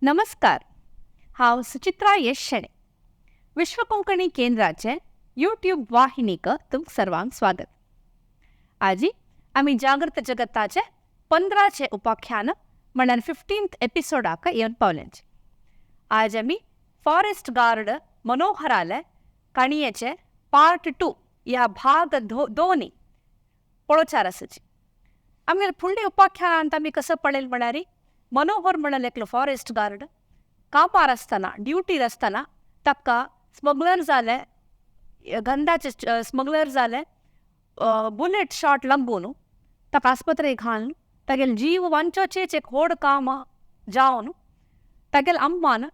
नमस्कार, हांव सुचित्रा यश शेणे. विश्व कोंकणी केंद्राचे यूट्यूब वाहिनीक तुमकां सर्वांक स्वागत. आजी आमी जागृत जगताचे 15चे उपाख्यान म्हळ्यार 15th एपिसोडाक येवन पावल्यांचे. आज आमी फॉरेस्ट गार्ड मनोहराले काणयेचे पार्ट 2 या भाग 2 पळोवचार आसाची. आमगेले फुडले उपाख्यानांत आमी कसो पळयलें म्हळ्यार मनोहर म्हणल्यार एकलो फॉरेस्ट गार्ड कामार आसतना, ड्युटीर आसतना ताका स्मगलर जाले, गंधाचे स्मगलर जाले, बुलेट शॉट लागून ताका आस्पत्रेक घालून तागेले जीव वांचोचेच एक व्हड काम जावन तागेले अम्मान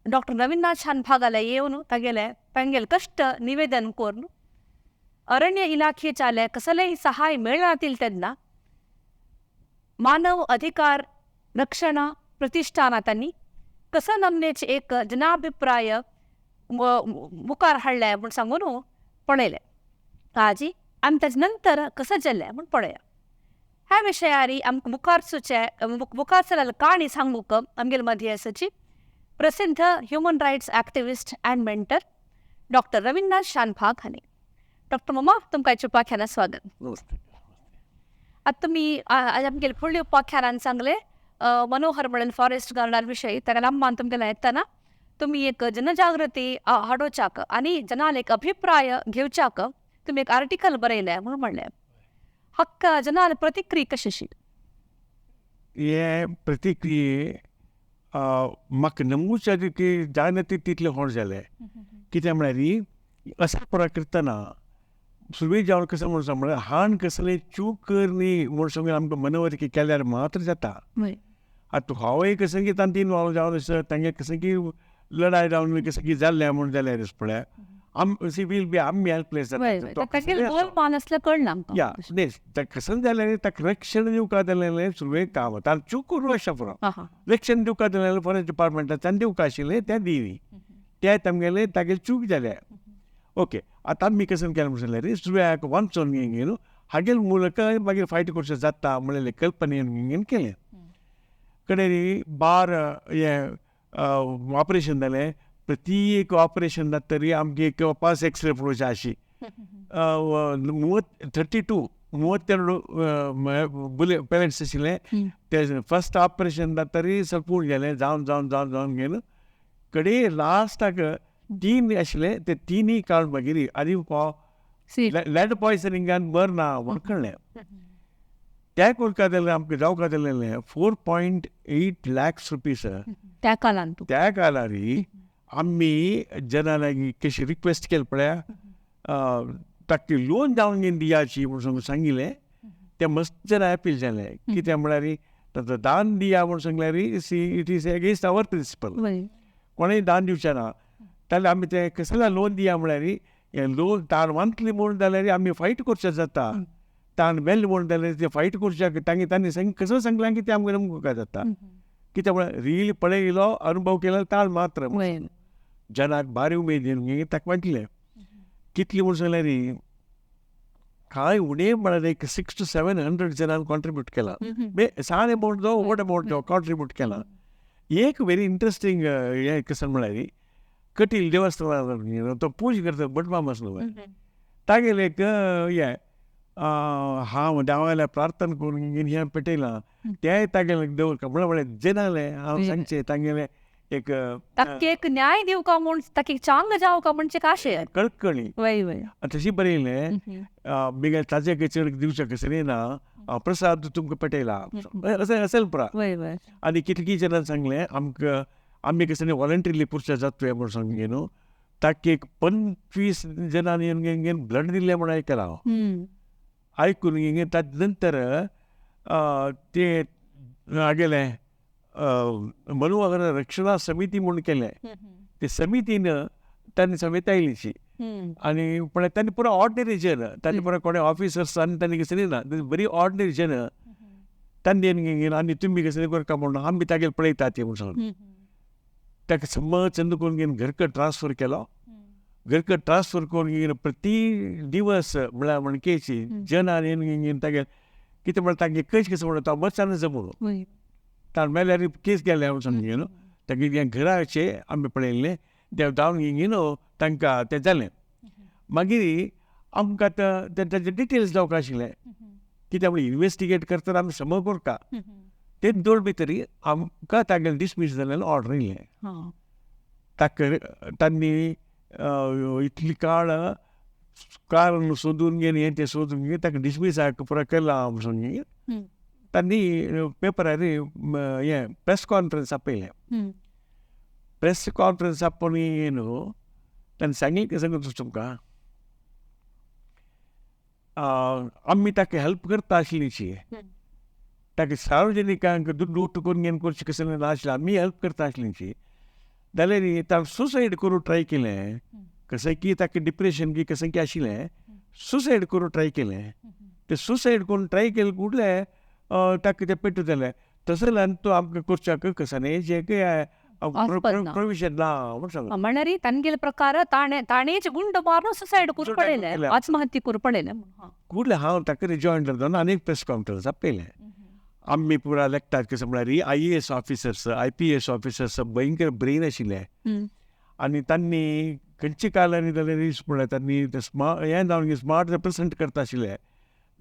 डॉक्टर रविंद्रनाथ शानभागाले येवन तागेले तांगेले कश्ट निवेदन करून अरण्य इलाखेच्याले कसलेय सहाय मेळनातील तेन्ना मानव अधिकार रक्षण प्रतिष्ठाना तांणी कसं नमनेचे एक जनाभिप्राय मुखार हाडले म्हूण सांगून पळयलें. आजी आमी ताजे नंतर कसं जालें म्हूण पळया. ह्या विशयारी आमकां मुखार सुचे मुखार सरले काणी सांगूंक आमगेले मदीं आसाची प्रसिद्ध human rights activist and mentor doctor Ravindranath Shanbhag हांणी. डॉक्टर मामा, तुमकां आयच्या उपाख्यानात स्वागत. नमस्ते. आतां तुमी आज आमगेले फुडल्या उपाख्यानान सांगले मनोहर म्हणल्यार फॉरेस्ट गार्डार विशय ताका लांबान तुमगेले येतना तुमी एक जनजागृती हाडोवच्याक आनी जनाल एक अभिप्राय घेवच्याक तुमी एक आर्टिकल बरयलें म्हणून म्हणलें. हक्क जनाल प्रतिक्रिया कशी? हे प्रतिक्रिये म्हाका नमूच्या की जायना ती तितलें होण जालें. कितें म्हळ्यार अशें पुरा करतना सुरवेक जावन कसं म्हूण सांग म्हळ्यार हान कसलें चूक कर न्ही म्हूण सांगून आमकां मनोवरकी केल्यार मात्र जाता. आतां हांवूय कसं की तांणी तीन वाव जावन आसा तांगे कसं की लढाय जावन कसं की जाल्लें म्हूण जाल्यार पळय आम सी will be आमी हेल्पलेस जाता. या न्ही कसं जाल्यार ताका रक्षण दिवपा जालें सुरवेक काम ताणें चूक करूं अशें पुरो रक्षण दिवपा जालें फॉरेस्ट डिपार्टमेंटाच्यान दिवपा आशिल्लें तें दिली तें तामगेलें तागेलें चूक जालें. ओके, आतां आमी कसं केलें म्हूण सांगल्यार सुरवेक वाचून घेवन हागेल ಮೂಲಕ मागीर फायट करचें जाता म्हणलें कल्पनेन केलें. कडेन बार हें ऑपरेशन जालें. प्रत्येक ऑपरेशन जाता तरी आमगे एक पास एक्सरे पळोवचे आशी 32 बुले पेलेट्स आशिल्लें ते फर्स्ट ऑपरेशन जाता तरी सपूर्ण गेलें जावन जावन जावन जावन गेलें. कडे लास्टाक 3 आशिल्ले ते 3 काडून मागीर आनी लॅड पॉयसनिंगान मरना म्हूण कळ्ळें. त्या करका जाल्यार आमकां जावका जालें 4.8 lakhs rupees त्या काळान. त्या काळार आमी जना लागीं कशी रिक्वेस्ट केली पळया ताका लोन जावन घेवन दियाची म्हूण सांगून सांगिल्लें. तें मस्त जना अपील जालें. कितें म्हळ्यार ताचो दान दिया म्हूण सांगल्यार see it is against our principle. कोणेय दान दिवचें ना जाल्यार आमी तें कसलें लोन दिया म्हळ्यार हें लोन ताण वांतली म्हूण जाल्यार आमी फायट करचें जाता. ताण मेल्लें म्हूण जाल्यार तें फायट करच्याक तांगे तांणी सांग कसो सांगलां की तें आमकां नमको जाता. कितें म्हळ्यार रील पळयलो अनुभव केलो ताण मात्र जनाक भारी उमेद येवन ताका वांटलें. कितली म्हूण सांगल्यार कांय उणें म्हळ्यार एक 600 to 700 जणांनी कॉन्ट्रिब्यूट केलां. सान अमावंट जावं व्हड अमावंट जावं कॉन्ट्रिब्यूट केलां. एक व्हेरी इंट्रस्टींग हें कसं म्हळ्यार कटील देवस्थान तो पूज करता भटमाम आसलो तागेलें एक हें हांव देवाल्या प्रार्थना करून हें पेटयलां तेंय तागेलें दवर म्हळ्यार जनालें हांव सांगचें तांगेलें एक ताका न्याय दिवका म्हूण ताका चांग जावका म्हणचे काशे कळकळी तशी बरयलें. बिगर ताजे चड दिवचें कसलें ना प्रसाद तुमकां पेटयला अशें असेल पुरा. आनी कितलीं जाणां सांगलें आमकां आमी कसलें वॉलंटरीली पुरचें जातलें म्हूण सांगून न्हू ताका एक 25 जाणांनी येवन ब्लड दिल्लें म्हूण आयकलां हांव. आयकून घेवन ताजे नंतर ते हागेलें मनोहर रक्षणा समिती म्हूण केलें. ते समितीन तांणी समिती आयलीशी आनी पण तांणी पुरो ऑर्डिनरी जन तांणी पुरो कोणे ऑफिसर्स आनी तांणी कसलें ना बरी ऑर्डिनरी जन तांणी घेवन आनी तुमी कसलें करता म्हणून आमी तागेर पळयता ते म्हूण सांगून ताका समज चंद करून घेवन घरकर ट्रान्सफर केलो. घरकर ट्रान्सफर करून घेवन प्रति दिवस म्हळ्यार म्हणकेची जनान येवन घेवन तागेर कितें म्हळ्यार तांगे कश कसो म्हणटा मचान जमून ताण मेल्यार केस गेले हांव समजी न्हू तागेले घराचे आमी पळयल्लें ते जावन न्हू तांकां तें जालें. मागीर आमकां आतां ताचे डिटेल्स जावंक आशिल्लें कित्याक म्हळ्यार इन्वेस्टिगेट करतना आमी समज करता तेच दोन भितर आमकां तागेलें डिसमीस जाल्ल्यान ऑर्डर येयलें. ताका तांणी इतली काळ कारण सोदून घेवन हें तें सोदून घेवन ताका डिसमीस पुरो केलां म्हूण समजी तांणी पेपरार हें प्रेस कॉन्फरन्स आपयलें. प्रेस कॉन्फरन्स आपोवन न्हू तांणी सांगिल्लें सांगता तुमकां आमी ताका हेल्प करता आसलीची ताका सार्वजनिकांक दुड्डू करून घेवन करचें कसलें नाशिल्लें आमी हेल्प करता आसलीची जाल्यार ताणें सुसायड करूंक ट्राय केलें कशें की ताका डिप्रेशन की कशें की आशिल्लें सुसायड करूंक ट्राय केलें तें सुसायड करून ट्राय केलें कुडलें ताका तें पेटू जालें तशें जाल्यार तो आमकां करच्याक कसाने जें प्रोविजन ना म्हूण सांगता. म्हणल्यार तांगेले प्रकार ताणें ताणेच गुंड मारून सुसायड करून पळयलें आत्महत्या करून पळयलें. कुडलें हांव ताका रिजॉयन जावन आनी एक प्रेस कॉन्फरन्स आपयलें. आमी पुरा लेखतात कशें म्हळ्यार I A S officers I P S officers भयंकर ब्रेन आशिल्ले आनी तांणी खंयचे काळांनी जाल्यार म्हळ्यार तांणी ते स्मार्ट हें जावन स्मार्ट रिप्रेसेंट करता आशिल्ले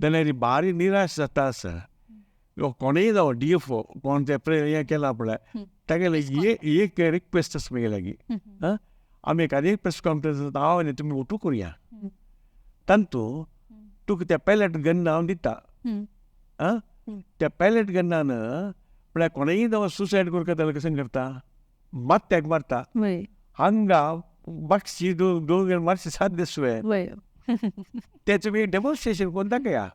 जाल्यार भारी निराश जाता आसा कोणूय जावं डी एफ ओ कोण तें हें केलां पळय तागेलें एक रिक्वेस्ट आसा म्हगे लागीं आमी एक आनी एक प्रेस कॉन्फरन्स हांव आनी तुमी ओटू करुया तातूंत तुका त्या पेलेट गन हांव दिता आं त्या पेलेट गन्नान म्हळ्यार कोणूय जावं सुसायड करता जाल्यार कशें करता मात्याक मारता हांगा मातशी दोन मातशें साथ दिसवे तें तुमी डेमॉन्स्ट्रेशन करून दाखया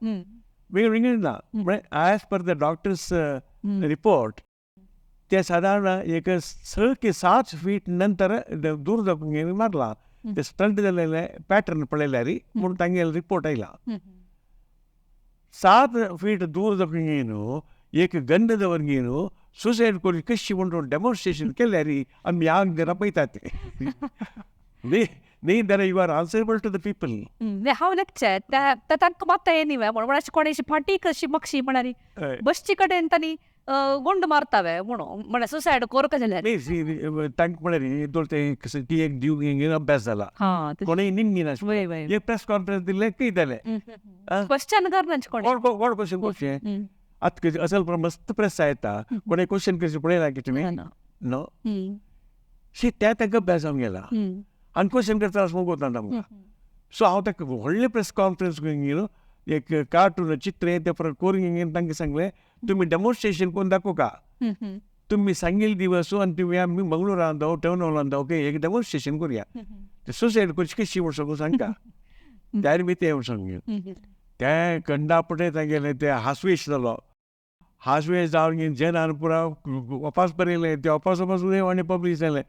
वेगळी वेगळी ना म्हळ्यार as per the doctors report ते सादारण एक 6 की 7 फीट नंतर दूर दाखोवन मारला ते स्टंट जाल्ले पॅटर्न पळयल्यार म्हूण तांगेले रिपोर्ट आयला. 7 फीट दूर दाखोवन एक गंध दवर घेवन सुसायड करून कशी म्हणून डेमॉन्स्ट्रेशन केल्यार आमी हांग घरा पळयतात न्ही जाल्यार you are answerable to the people. हांव लेगचे तांकां मात्ता येनी म्हणून अशें कोणें फाटी कशी मक्षी म्हणाली बसचे कडेन तांणी गुंड मारतावे म्हणून म्हळ्यार सुसायड करका जाल्यार न्ही तांकां म्हळ्यार दोन ते ती एक दिवन अभ्यास जाला कोणूय निमगी नासलें एक प्रेस कॉन्फरन्स दिलें की जालें क्वेश्चन करना कोण कोण क्वेश्चन करचें आतां असल मस्त प्रेस येता कोणें क्वेश्चन करचें पळयला की तुमी नो शी त्या तांकां अभ्यास जावन गेला आनी क्वेश्चन करता आसपाक वतना आमकां. सो हांव ताका व्हडलें प्रेस कॉन्फरन्स घेवन एक कार्टून चित्र हें तें करून घेवन तांकां सांगलें तुमी डेमॉन्स्ट्रेशन करून दाखोवका तुमी सांगिल्ले दिवस आनी तुमी आमी मंगळुरान जावं टावन हॉलान जावं एक डेमॉन्स्ट्रेशन करुया ते सुसायड करची कशी म्हूण सगळं सांगता त्यार बी तें म्हूण सांगून तें कंडापटे तांगेलें तें हासवेश जालो हासवेश जावन जनान पुरा वापास बरयलें तें वापास वापास आनी पब्लीश जालें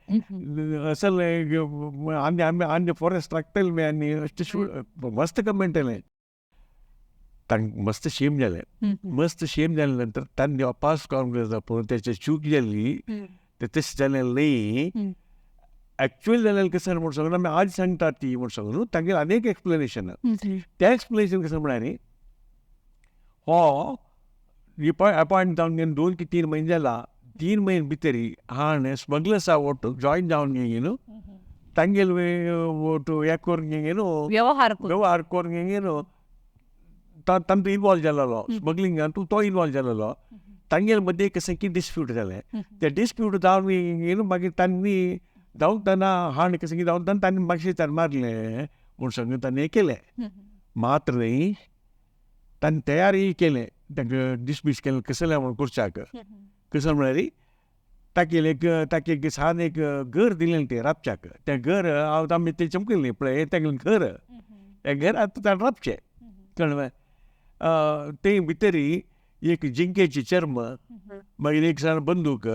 असल आनी आमी आनी फॉरेस्ट लागतले आनी अशें मस्त कमेंट येयलें तांकां मस्त शेम जालें. मस्त शेम जाले नंतर तांणी वापास कॉन्ग्रेस पळोवन तेचे चूक जाली ते तशें जालें न्ही एक्चुअल जालें कशें म्हूण सांगून आमी आज सांगता ती म्हूण सांगून तांगेलें आनी एक एक्सप्लेनेशन तें एक्सप्लेनेशन कशें म्हळ्यार न्ही हो अपॉयंट जावन 2 की 3 म्हयने जाला 3 म्हयने भितर हाणें स्मगलर्सा वोट जॉयन जावन न्हू तांगेले वोट हें करून न्हू व्यवहार करून न्हू तांतूं इनवॉल्व जालेलो स्मगलिंगान तो इनवॉल्व जालेलो तांगेले मदीं कशें की डिस्प्यूट जालें ते डिस्प्यूट जावन न्हू मागीर तांणी धांवतना हाण कशें की धांवतना तांणी मातशें ताणें मारलें म्हूण सांगून ताणें हें केलें मात्र न्ही ताणें तयारी केलें तांकां डिसमीस केलें कसलें म्हूण करच्याक कसलें म्हळ्यार ताकेले एक ताका एक सान एक घर दिलें तें राबच्याक तें घर हांव आमी तें चमकयलें पळय तागेलें घर तें घर आतां ताणें राबचें कळ्ळें ते भितर एक जिंकेची चर्म मागीर एक सान बंदूक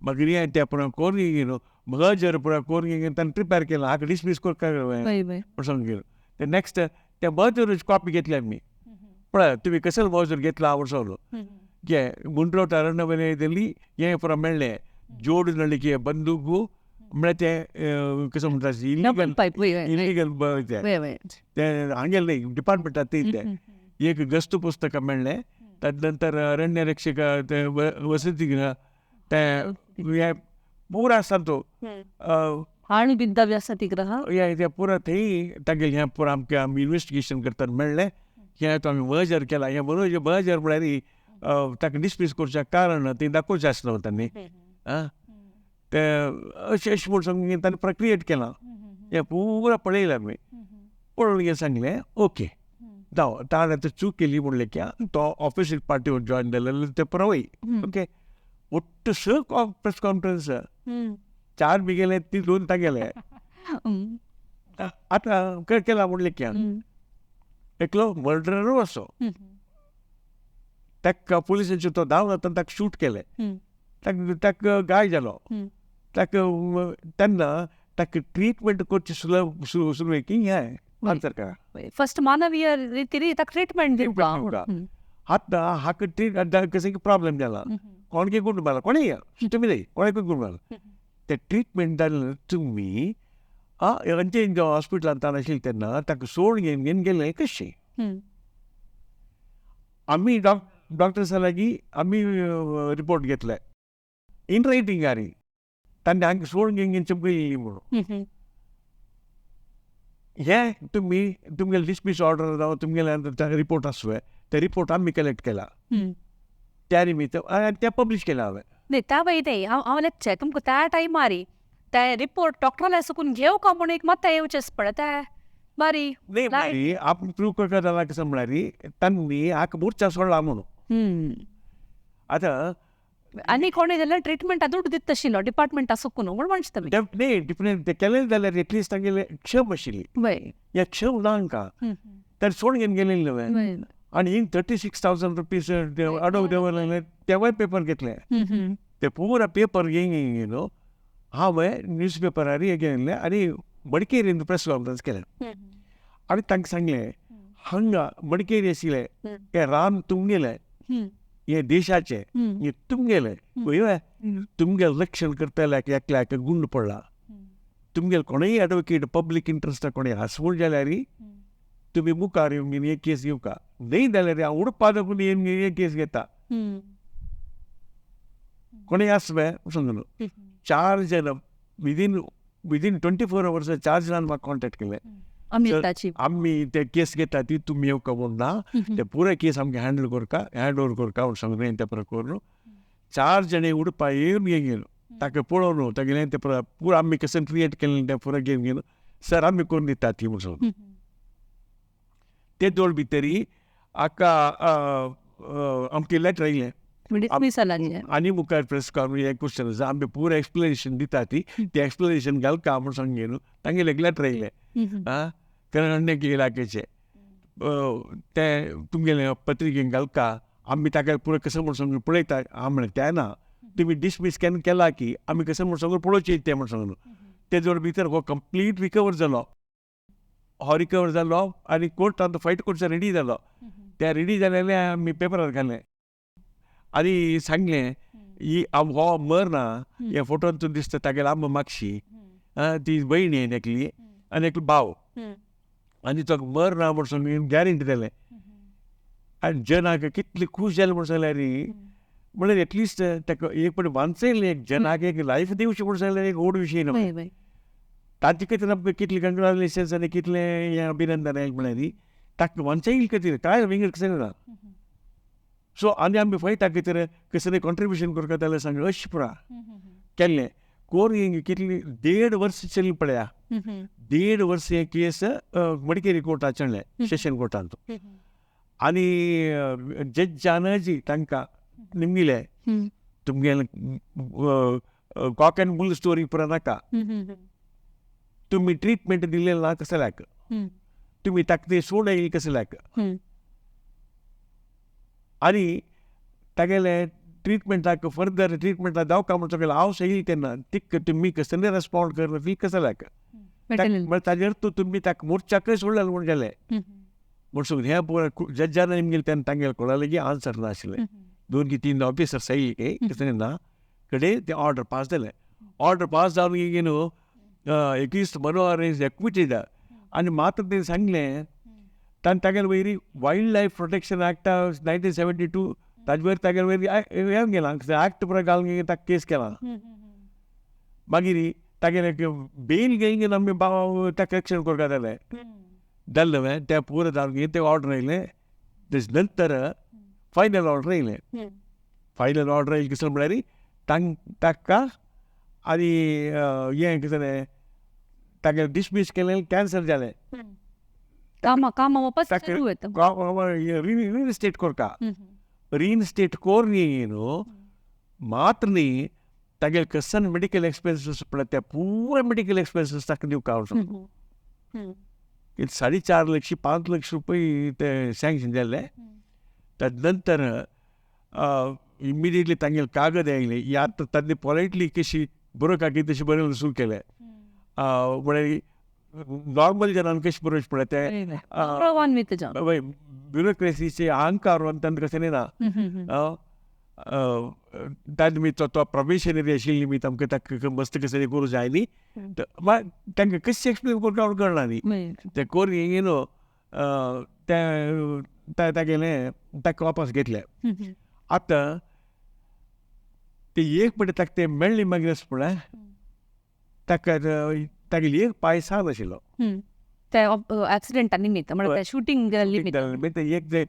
मागीर हें तें पुरा कोरून न्हू मजर पुरा कोरून ताणें प्रिपेर केलां हाका डिसमीस करपाक म्हूण सांगून तें नॅक्स्ट त्या मजरूच कॉपी घेतली आमी पळय तुमी कसलो मजूर घेतला म्हूण सांगलो घे गुंड्रोट अरण्यवलयದಲ್ಲಿ हें पुरा मेळ्ळें जोड नळिके बंदूक म्हळ्यार तें कशें म्हणटा इलिगल इलिगल तें हांगेलें डिपार्टमेंटांत तें एक गस्त पुस्तकां मेळ्ळें तदनंतर अरण्य रक्षक ते वसतीगृह ते हे पुरा आसा तो हाणू बिद्दा बी आसा तिकडं हा हे पुरा थंय तागेलें हें पुरा आमकां आमी इन्वेस्टिगेशन करतना मेळ्ळें. हें तो आमी मर्जर केला. हें मर्जर म्हळ्यार ताका डिसमीस करचें कारण तें दाखोवचें आसलो तांणी. आं तें अशें अशें म्हूण सांगून तांणी प्रक्रियेट केलां. हें पुरा पळयलें आमी. पळोवन कितें सांगलें ओके जावं ताणें आतां चूक केली म्हणलें की तो ऑफिसीक पार्टी जॉयन जालें तें पुरो वय. ओके ಒಟ್ಟು ಸ ಪ್ರೆಸ್ कॉन्फरन्स चार बी गेले ती दोन तागेले. आतां केला म्हणलें की एकलो मर्डररूय आसो ताका पुलिसांचे तो धांवन वतना ताका शूट केलें. ताका ताका गाय जालो. ताका तेन्ना ताका ट्रिटमेंट करची सुरवेक की हें आन्सर करा. फर्स्ट मानवीय रितीन ताका ट्रिटमेंट दिवपा. आतां हाका ट्रीट कसं प्रॉब्लेम जाला कोणके गुंड मारला कोणेय तुमी न्ही कोणाकूय गुंड मारला ते ट्रिटमेंट जालें तुमी खंयचे हॉस्पिटलांत आशिल्लें तेन्ना ताका सोड घेवन घेवन गेले कशें. आमी डॉक्टर्सा लागीं आमी रिपोर्ट घेतले इन रायटींग आनी तांणी हांगा सोड घेवन घेवन चमकयली म्हणून. हें तुमी तुमगेले डिसमीस ऑर्डर जावं तुमगेले रिपोर्ट आसुये ते रिपोर्ट आमी कलेक्ट केला त्या निमित्त आनी ते पब्लीश केला हांवें. न्ही त्या वय न्ही हांव हांव लेपचें तुमकां त्या टायमार ते रिपोर्ट डॉक्टराले सुकून घेवं का म्हूण एक मत येवचेंच पडटा ते बारी न्ही म्हळ्यार आपूण प्रूव करता जाला कसं म्हळ्यार तांणी हाका मोर्चा सोडला म्हणून. आतां आनी कोणूय जाल्यार ट्रिटमेंटा दुडू दिता आशिल्लो डिपार्टमेंटा सुकून म्हूण म्हणटा तुमी. न्ही डिफरंट ते केलें जाल्यार एटलिस्ट तांगेलें क्षम आशिल्ली. ह्या क्षम ना हांकां ताणें सोड घेवन गेलें न्हय. आनी हिंग 36,000 रुपीज अडव देवरले तेवूय पेपर घेतले. ते पुरा पेपर घेवन गेलो हांवें न्यूज पेपरार हें घेयलें आनी मडिकेरीन प्रेस कॉन्फरन्स केलें. आनी तांकां सांगलें हांगा मडिकेरी आशिल्लें हें रान तुमगेलें हें देशाचें हें तुमगेलें पळय तुमगेलें रक्षण करतल्याक एकल्याक गुंड पडला. तुमगेले कोणूय एडवोकेट पब्लीक इंट्रस्ट कोणूय आसू जाल्यार तुमी मुखार येवन हे केस घेवका न्ही जाल्यार हांव उडपा दाखोवन येवन हे केस घेता कोणूय आसवे सांगलो. चार जण विदीन 24 आवर्स चार जाणांनी म्हाका कॉन्टेक्ट केलें. आमी ते केस घेता ती तुमी येवका म्हूण ना ते पुराय केस आमकां हँडल करका हँड ओवर करका म्हूण सांगलें ते प्रकार करून चार जाणां उडपा येवन घेवन गेलो ताका पळोवन तागेलें तें पुरा आमी कशें क्रिएट केलें तें पुरा घेवन गेलो सर आमी करून दिता ती म्हूण सांगून. ते दोळ भितरी हाका आमकां लेटर आयलें आनी मुखार प्रेस कॉन्फरन्स हें क्वेश्चन आसा आमी पुरा एक्सप्लेनेशन दिता ती तें एक्सप्लेनेशन घालका म्हूण सांगून न्हू तांगेलें एक लेटर आयलें. आं कर्नाटक इलाकेचें तें तुमगेलें पत्रिकेन घालका आमी ताका पुरो कसो म्हूण सांगून पळयता. हांव म्हणलें तें ना तुमी डिसमीस केन्ना केला की आमी कसो म्हूण सांगून पळोवचें तें म्हूण सांगून. ते जोड भितर हो कंप्लीट रिकवर जालो. हो रिकवर जालो आनी कोर्टांत फायट करचो रेडी जालो. ते रेडी जालें आमी पेपरार घालें आनी सांगलें ही हो मरना ह्या फोटोन दिसता तागेले आंबो मागशी ती भयणी एकली आनी एकलो भाव आनी तो मरना म्हूण सांगून गॅरंटी दिलें. आनी जनाक कितले खूश जाले म्हूण सांगल्यार म्हणल्यार एटलिस्ट ताका एक पण वाचयलें एक जनाक एक लायफ दिवची म्हूण सांगल्यार एक व्हड विशय न्हय. ताचे खातीर आमकां कितलें कंग्रेच्युलेशन्स आनी कितलें हें अभिनंदन म्हळ्यार ताका वाचयले खातीर कांय विंगड कसलें ना. सो आनी आमी फैता खातीर कसलें कॉन्ट्रिब्युशन करता जाल्यार सांग अशें पुरा केल्लें कोर कितली 1.5 वर्स चल्ली पळया. 1.5 वर्स हें केस मडिकेरी कोर्टात चडलें सेशन कोर्टांत. आनी जज्जान जी तांकां निमगिलें तुमगेलें कॉक एंड बुल स्टोरी पुरा नाका तुमी ट्रिटमेंट दिलें ना कसल्याक तुमी ताका ते सोड आयली कसल्याक आनी तागेलें ट्रिटमेंटाक फर्दर ट्रिटमेंटाक दावका म्हूण सगळें हांव सही तेन्ना तिका तुमी कसले रेस्पॉन्ड कर ती कसल्याक म्हळ्यार ताजेर अर्थ तुमी ताका मोर्चाकय सोडलें म्हूण जालें म्हूण सांगून हें पुरा जज्जान निमगेलें तेन्ना तांगेलें कोणा लागीं आन्सर नाशिल्लें. 2 की 3 ऑफिसर सही कसलें ना कडेन तें ऑर्डर पास जालें. ऑर्डर पास जावन न्हू एटलिस्ट मनोहर is acquitted. आनी मात्र तेणें सांगलें ताणें तागेले वयरी वायल्ड लायफ प्रोटेक्शन एक्टा 1972 ताजे वयर तागेले वयर हें गेलां, एक्ट पुरो घालून ताका केस केला. मागीर तागेले बेल घेवन आमी ताका एक्शन करपा जालें जालें न्हय, तें पुरो जावन तें ऑर्डर येयलें. तेज नंतर फायनल ऑर्डर येयलें. फायनल ऑर्डर येयलें कितें म्हळ्यार ताका आनी हें कितें जालें, तागेलें डिसमीस केलें, कॅन्सल जालें. कामां कामां वापस सुरू येता. रिइन्स्टेट करता. रिइन्स्टेट कोर न्हू मात्र न्ही, तागेले कसन मेडिकल एक्सपेन्सीस पळय ते पुरो मेडिकल एक्सपेन्सीस ताका दिवपा आवडटा. 4.5 लक्ष 5 लक्ष रुपये ते सँक्शन जाल्ले. तद नंतर इमिडिएटली तांगेले कागद आयले, या तांणी पोलायटली कशी बरोवंक की तशी बरोवन सुरू केलें. म्हळ्यार नॉर्मल जनान कशें बरोवचें पळय तें ब्युरोक्रेसीचे अहंकार तांकां कशें ना. त्या निमित्त तो प्रोबेशनरी आशिल्ली निमित्त आमकां ताका मस्त कसं करूं जाय न्ही, तांकां कशें एक्सप्लेन करपाक कळना न्ही. तें करून न्हू तें तागेलें ताका वापस घेतलें. आतां ते एक पळय ताका तें मेळ्ळें मागीर अशें पळय ताका तागेली एक पांय साल आशिल्लो. ते एक्सिडेंटा निमित्त म्हळ्यार शुटींग निमित्त एक ते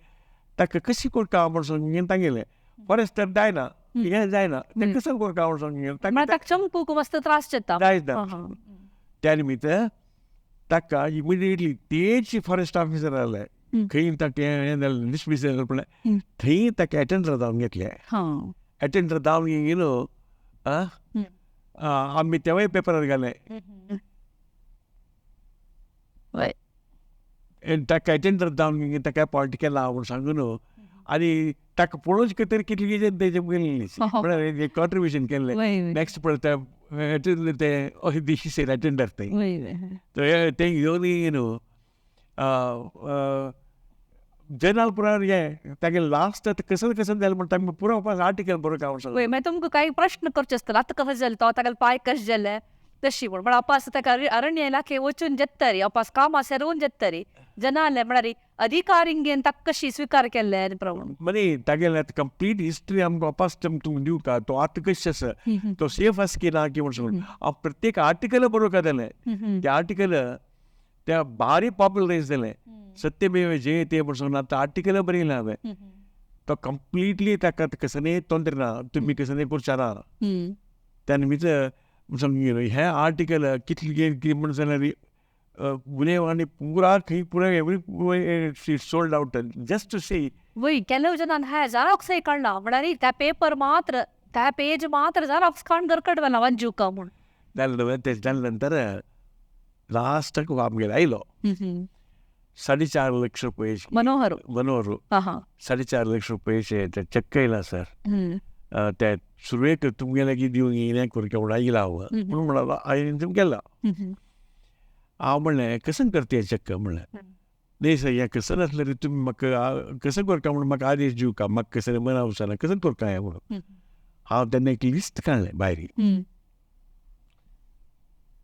ताका कशी करता म्हण सांगून तागेलें फॉरेस्टर जायना, हें जायना, तें कसं करता म्हण सांगून ताका चमकूक मस्त त्रास जाता. जायना. त्या निमित्त ताका इमिडिएटली तेच फॉरेस्ट ऑफिसर आसले खंय ताका हें जालें डिसमीस जालें पळय थंय ताका एटेंडर जावन घेतलें. एटेंडर जावन गेलो आमी तेवूय पेपरार घालें. ताका एटेंडर जावन ताका अपॉयंट केला म्हूण सांगून आनी ताका पळोवचें तरी कितलें तेजें म्हळ्यार कॉन्ट्रिब्युशन केल्लें. नेक्स्ट पळय ते ते दिशीसेर एटेंडर थंय तें येवन न्हू जनरल पुराय हें तागेलें लास्ट आतां कसं कसं जालें म्हणटा आमी पुरो आर्टिकल बरोवंक हांव वय. मागीर तुमकां कांय प्रश्न करचे आसतले, आतां कशें जालें तो तागेले पांय कशें जाले तशी म्हूण. पण अपास ताका अरण्य इलाखे वचून जेत्तरी अपास कामां सेरोवन जेत्तरी जनाले म्हळ्यार अधिकारींगेन ताका कशी स्विकार केल्ले प्रमाण मरे तागेलें आतां कंप्लीट हिस्ट्री आमकां वापस तुमकां दिवका. तो आतां कशें आसा, तो सेफ आसा की ना की म्हण सांगून हांव प्रत्येक आर्टिकल बरोवंक जालें. तें आर्टिकल त्या भारी पॉप्युलरायज जालें. सत्यमेव जयते म्हण सांगून आतां आर्टिकल बरयलें हांवें. तो कंप्लिटली ताका कसलें तोंत्र ना, तुमी कसलें करचे ना. त्या निमित्त सांगून हें आर्टिकल कितलें कितें म्हण जाल्यार गुन्यांव आनी पुरा खंय पुरा every sold out just to see. वय ಕೆಲವು ಜನ ಹ್ಯಾ झेरॉक्सय काडला म्हळ्यार त्या पेपर मात्र त्या पेज मात्र झेरॉक्स काडून घरकड व्हेला वांजूका म्हूण. जालें तें जालें नंतर लास्टाक आमगेर आयलो 4.5 लक्ष रुपये मनोहर मनोहर 4.5 लक्ष रुपये ते चेक येयला सर. ते सुरवेक तुमगे लागीं दिवंक येयलें करून म्हणून आयला हांव म्हणून म्हणलो हांवें तुमकां केला. हांव म्हणलें कसं करता हें चेक म्हणलें. न्ही सर हें कसं नासलें रे तुमी म्हाका कसं करता म्हणून म्हाका आदेश दिवका, म्हाका कसं मना वचना कसं करता हें म्हणून. हांव तेन्ना एक लिस्ट काडलें भायर.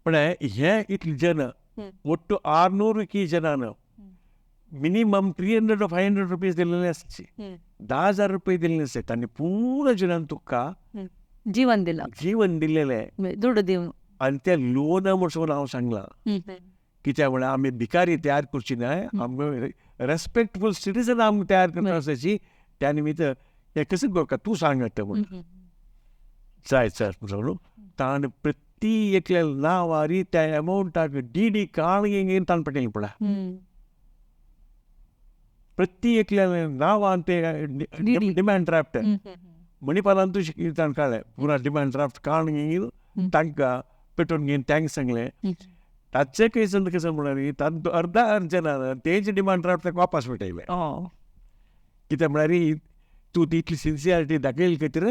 पण हे इतले जन ಒಟ್ಟು 600 की जनान मिनिमम 300 500 रुपीज दिलेले आसचे, 10,000 रुपये दिलेले आसचे. तांणी पूर्ण जनान तुका जीवन दिला, जीवन दिलेलें, दुडू दिवन. आनी ते लोन म्हण सांगून हांव सांगलां कित्याक म्हळ्यार आमी भिकारी तयार करची न्हय, आमकां रेस्पेक्टफूल सिटीजन आमकां तयार करता आसाची. त्या निमित्त हें कसं करता तूं सांग आतां म्हण. जाय सर म्हण सांगू ताणें प्रति एकल्या नांवारी त्या अमावंटाक डी डी काळ ताण पटेल पडा. प्रति एकल्या नांवान ते डिमांड ड्राफ्ट मणिपालांतूय ताणें काडलें पुरा डिमांड ड्राफ्ट काडून तांकां पेटोवन घेवन तांकां सांगलें. ताचे कसं कसं म्हळ्यार तांकां अर्दा अर्जनान तेंचे डिमांड ड्राफ्ट ताका वापस भेटयलें. कित्याक म्हळ्यार तूं तितली सिन्सियरिटी दाखयली खातीर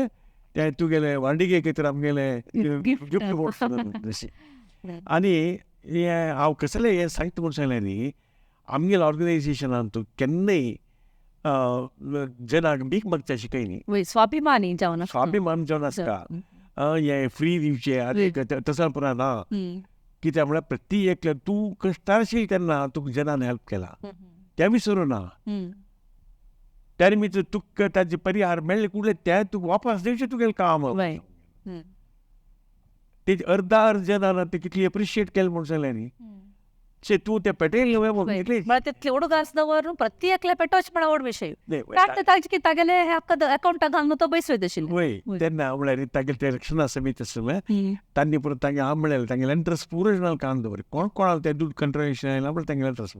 तें तुगेलें वांडिगे खातीर आमगेलें गिफ्ट. आनी हें हांव कसलें हें सांगता म्हूण सांगलें न्ही, आमगेल्या ऑर्गनायजेशनान तूं केन्नाय जनाक भीक मागचें अशें कांय न्ही. स्वाभिमानी जावन स्वाभिमान जावन आसता. हें फ्री दिवचें आनी तसो पुरा ना. कित्याक म्हळ्यार प्रति एकल्या तूं कश्टार आशिल्लें तेन्ना तुका जनान हेल्प केला तें विसरूं ना. त्या निमित्त तुका ताजे परिहार मेळ्ळे कुडले ते तुका वापस दिवचें तुगेलें काम. ते अर्दा अर्द जनान ते कितली एप्रिशिएट केलें म्हूण सांगलें न्ही. शे तूं ते पेटयलें न्हय म्हूण कितले म्हळ्यार तितले उडगास दवरून प्रति एकल्या पेटोवचें म्हळ्यार व्हड विशय. ताजे तागेले अकावंटाक घालून तो पयस वयता आशिल्लो. वय तेन्ना म्हळ्यार तागेले ते रक्षणा समिती आसलें तांणी परत तांगे हांव म्हणलें तांगेले इंट्रस्ट पुरो कान दवर कोण कोणाक ते दूद कंट्रोलेशन आयला म्हळ्यार तांगेले इंट्रस्ट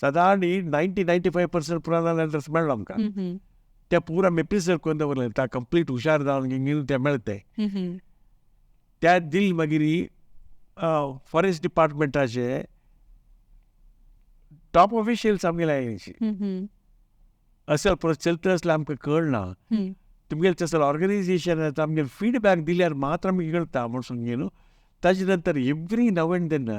सादारण 90-95% पुराय इंट्रस्ट मेळ्ळो आमकां. त्या पुरा आमी प्रिजर्व करून दवरलें ता कंप्लीट हुशार जावन ते मेळते. त्या दिल मागीर फॉरेस्ट डिपार्टमेंटाचे टॉप ऑफिशियल्स आमगेले आयले. असल परत चलता आसल्यार आमकां कळना तुमगेलें तसलें ऑर्गनायझेशन आमगेले फिडबॅक दिल्यार मात्र आमकां कळटा म्हूण सांगले न्हू. ताजे नंतर एवरी now and then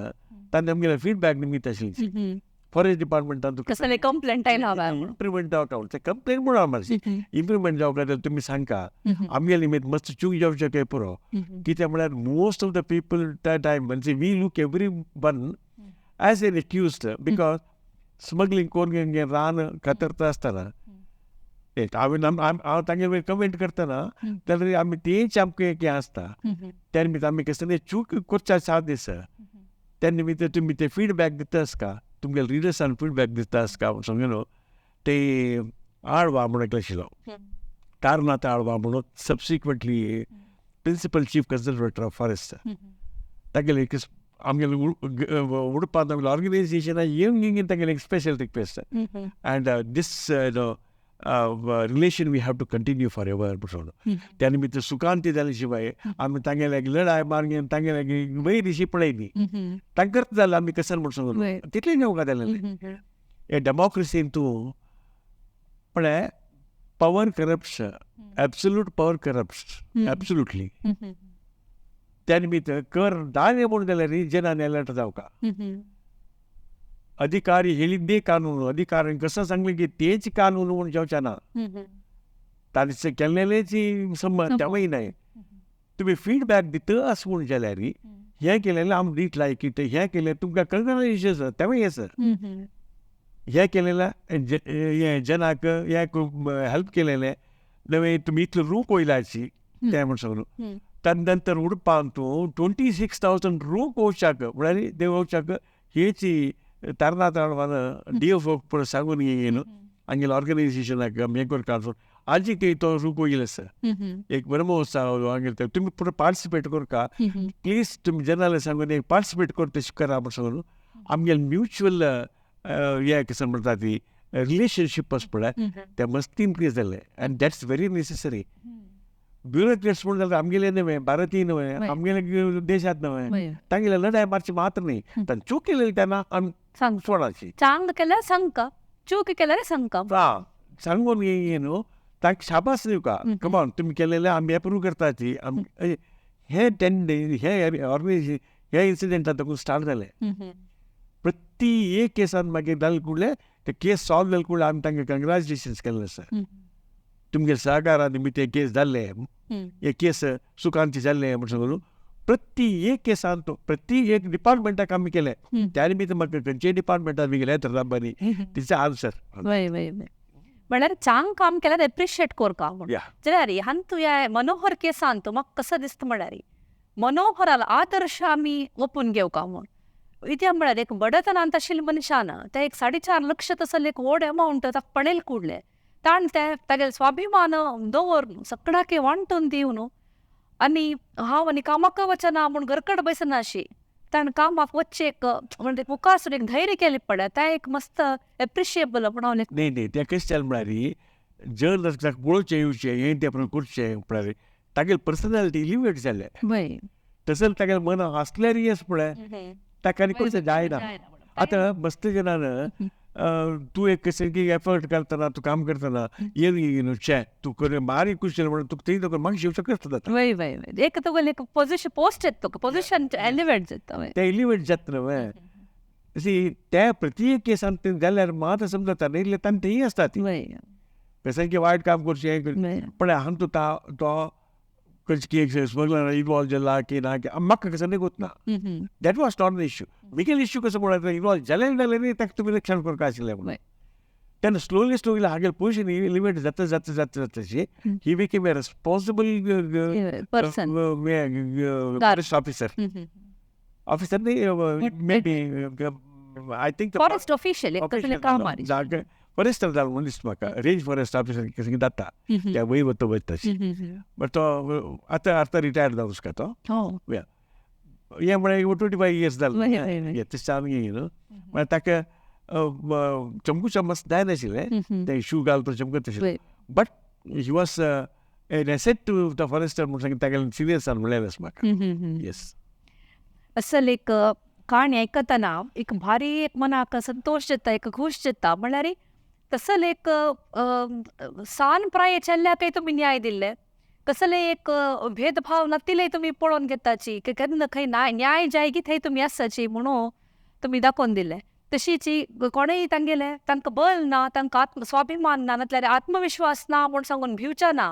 तांणी आमगेले फिडबॅक निमित्त आशिल्ली फॉरेस्ट डिपार्टमेंटान कसले कंप्लेंट आयला इम्प्रुवमेंट जावका कंप्लेंट म्हणून मातशी इम्प्रुवमेंट जावका जाल्यार तुमी सांगका आमगेले निमित्त मस्त चूक जावचें काय पुरो. कित्याक म्हळ्यार मोस्ट ऑफ the people त्या टायम म्हणजे we look every one as an accused because smuggling कोण रान कातरता आसतना हांवें हांव तांगेर वयर कमेंट करतना जाल्यार आमी तेच आमकां एक हें आसता. त्या निमित्त आमी कसलें चूक करच्या साथ दिस त्या निमित्त तुमी ते फिडबॅक दिता आसका तुमगे रिडर्सान फिडबॅक दिता आसका समज न्हू. ते आळवा म्हणून एकलो आशिल्लो तारनाथ आळवा म्हणून subsequently principal chief conservator of forest तागेले आमगेले उडपांत आमगेले ऑर्गनायझेशना येवन तागेले एक special request and this relation we have to continue for ever म्हणून. त्या निमित्त सुखांती जाले शिवाय आमी तांगेले लढाय मारून तांगेले वयर अशी पळयली तांकां जालें आमी कसन म्हूण सांगून तितलें नेवका जालें. हे डेमोक्रेसीन तूं पळय power corrupts, absolute power corrupts absolutely. त्या निमित्त कर दाने म्हणून जाल्यार जनान अलर्ट जावका. अधिकारी ಹೇಳಿದ್ದೇ कानून अधिकाऱ्यांनी कसं सांगलें की तेच कानून म्हणून जावचे ना तांचे केल्लेलेच संबंद तेवूय नाही. तुमी फिडबॅक दिता अशें म्हूण जाल्यार हें केलेलें आमी डीट लायक it हें केलें तुमकां कंग्रेच्युलेशन तेवूय आसा हें केलेलें हें जनाक हें हेल्प केलेलें नवें तुमी इतलो रूप वयलाची तें म्हूण सांगू. ताजे नंतर उडपान तूं 26,000 रूप वोवच्याक म्हळ्यार ते वोवच्याक हेची तारनाथ आळवान डी एफ ओ सांगून न्हू आमगेले ऑर्गनायझेशनाक हें करता आजी ते तो रूप वयले आसा एक वनमहोत्सव आमगेले तुमी पुरो पार्टिसिपेट करका प्लीज तुमी जनाले सांगून एक पार्टिसिपेट करता तशें करा म्हूण सांगून आमगेले म्युच्युअल हें कशें म्हणटा ती रिलेशनशीप आसा पळय तें मस्त इन्क्रीज जालें and that's very necessary. Bureaucrats म्हूण जाल्यार आमगेले न्हय भारतीय न्हय आमगेले देशांत न्हय तांगेले लढाय मारची मात्र न्ही तांणी चूक केलेली तेन्ना आमी सोडाची चांग केल्यार सांगका चूक केल्यार सांगका हा सांगून न्हू तांकां शाबास दिवका कमॉन तुमी केलेलें आमी एप्रूव करताची. हे 10 days हे ऑर्गनायझेशन हे इन्सिडेंट आतां स्टार्ट जालें. प्रति एक केसान मागीर जाले कुडले ते केस सॉल्व जाले कुडले आमी तांकां कंग्रेच्युलेशन्स केल्लें आसा तुमगे सहकारा निमित्त हे केस जाल्ले हे केस सुखांती जाल्ले म्हूण सांगून प्रति एक केसान तो प्रति एक डिपार्टमेंटाक आमी केलें. त्या निमित्त म्हाका खंयच्याय डिपार्टमेंटाक आमी गेले तर तिचें आन्सर. वय वय वय म्हळ्यार चांग काम केल्यार एप्रिशिएट करका म्हूण जाल्यार हांतू ह्या मनोहर केसान तूं म्हाका कसो दिसता म्हळ्यार मनोहराल आदर्श आमी ओपून घेवका म्हूण. इत्या म्हळ्यार एक बडतनांत आशिल्ल्या मनशान ते एक 4.5 लक्ष तसले एक व्हड अमावंट ताका पणेल कुडले ताण ते तागेले स्वाभिमान दवरून सगळ्याक वांटून दिवन आनी हांव आनी कामाक वचना म्हूण घरकड बसना अशी ताणें कामाक वचचें एक म्हणजे मुखार एक धैर्य केलें पळय तें एक मस्त एप्रिशिएबल म्हूण हांव न्ही न्ही तें कशें जालें म्हळ्यार जर ताका पळोवचें येवचें हें तें करचें म्हळ्यार तागेली पर्सनॅलिटी इलिवेट जालें तसें तागेलें मनाक आसल्यार येस पळय ताका आनी कसो जायना. आतां मस्त जनान तूं एक कशें की एफर्ट करतना तूं काम करतना येवन न्हू शे तूं कर बारीक कुशल म्हणून तुका थंय तुका मागीर शिवचो कष्ट जाता. वय वय वय एक तुगेलें एक पोजिशन पोस्ट येता तुका पोजिशन एलिवेट जाता तें एलिवेट जाता न्हय सी त्या प्रत्येक केसान तें जाल्यार मात समजता न्ही तांकां तेंय आसता ती कशें की वायट काम करचें पण हांगा तो खंयचे की एक स्मगलर इनवॉल्व जाला की ना की म्हाका कसो न्ही गोत ना that was not the issue. Miguel issue कसो म्हणल्यार इनवॉल्व जालें जालें न्ही ताका तुमी रक्षण करपा आशिल्लें म्हणून तेन्ना स्लोली स्लोली हागेले पोजिशन एलिवेट जाता जाता जाता जाता he became a responsible person. Forest officer. Officer न्ही, maybe I think forest official कसले काम आरी. फॉरेस्टर जालो म्हणून दिसता म्हाका, रेंज फॉरेस्ट ऑफिसर कशें जाता त्या वयर वता वयता. बट तो आतां आतां रिटायर्ड जावन उसका तो. हो. हें म्हळ्यार 25 इयर्स जालें. वय, वय, वय. तशें जावन न्हू म्हळ्यार ताका चमकूचा मस्त जायनाशिल्लें, तें शू घालतो चमकत आशिल्लें, but he was an asset to the forester म्हूण सांग तागेलें सिरियसान म्हणलें म्हाका. येस. असल एक काणी आयकतना एक भारी एक मनाक संतोश जाता, एक खूश जाता. म्हणल्यार तसल एक सान प्राय चेल्ल्याकय तुमी न्याय दिल्ले, कसले एक भेदभाव नातिल्ले तुमी पळोवन घेताची, की केन्ना खंय न्याय जाय की थंय तुमी आसाची म्हणून तुमी दाखोवन दिले. तशीच कोणेय तांगेले तांकां बल ना, तांकां आत्म स्वाभिमान ना, नातल्यार आत्मविश्वास ना म्हूण सांगून भिवचा ना,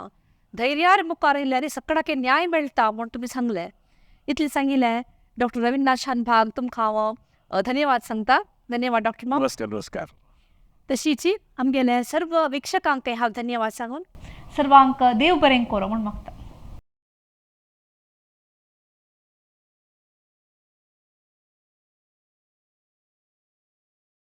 धैर्यार मुखार येयल्यार सगळ्याक न्याय मेळटा म्हूण तुमी सांगले. इतलें सांगिल्लें डॉक्टर रविंद्रनाथ शानभाग तुमकां हांव धन्यवाद सांगता. धन्यवाद डॉक्टर माम. नमस्कार. नमस्कार. तशीच आमगेले सर्व वीक्षकांकय हांव धन्यवाद सांगून सर्वांक देव बरें करो म्हूण मागता.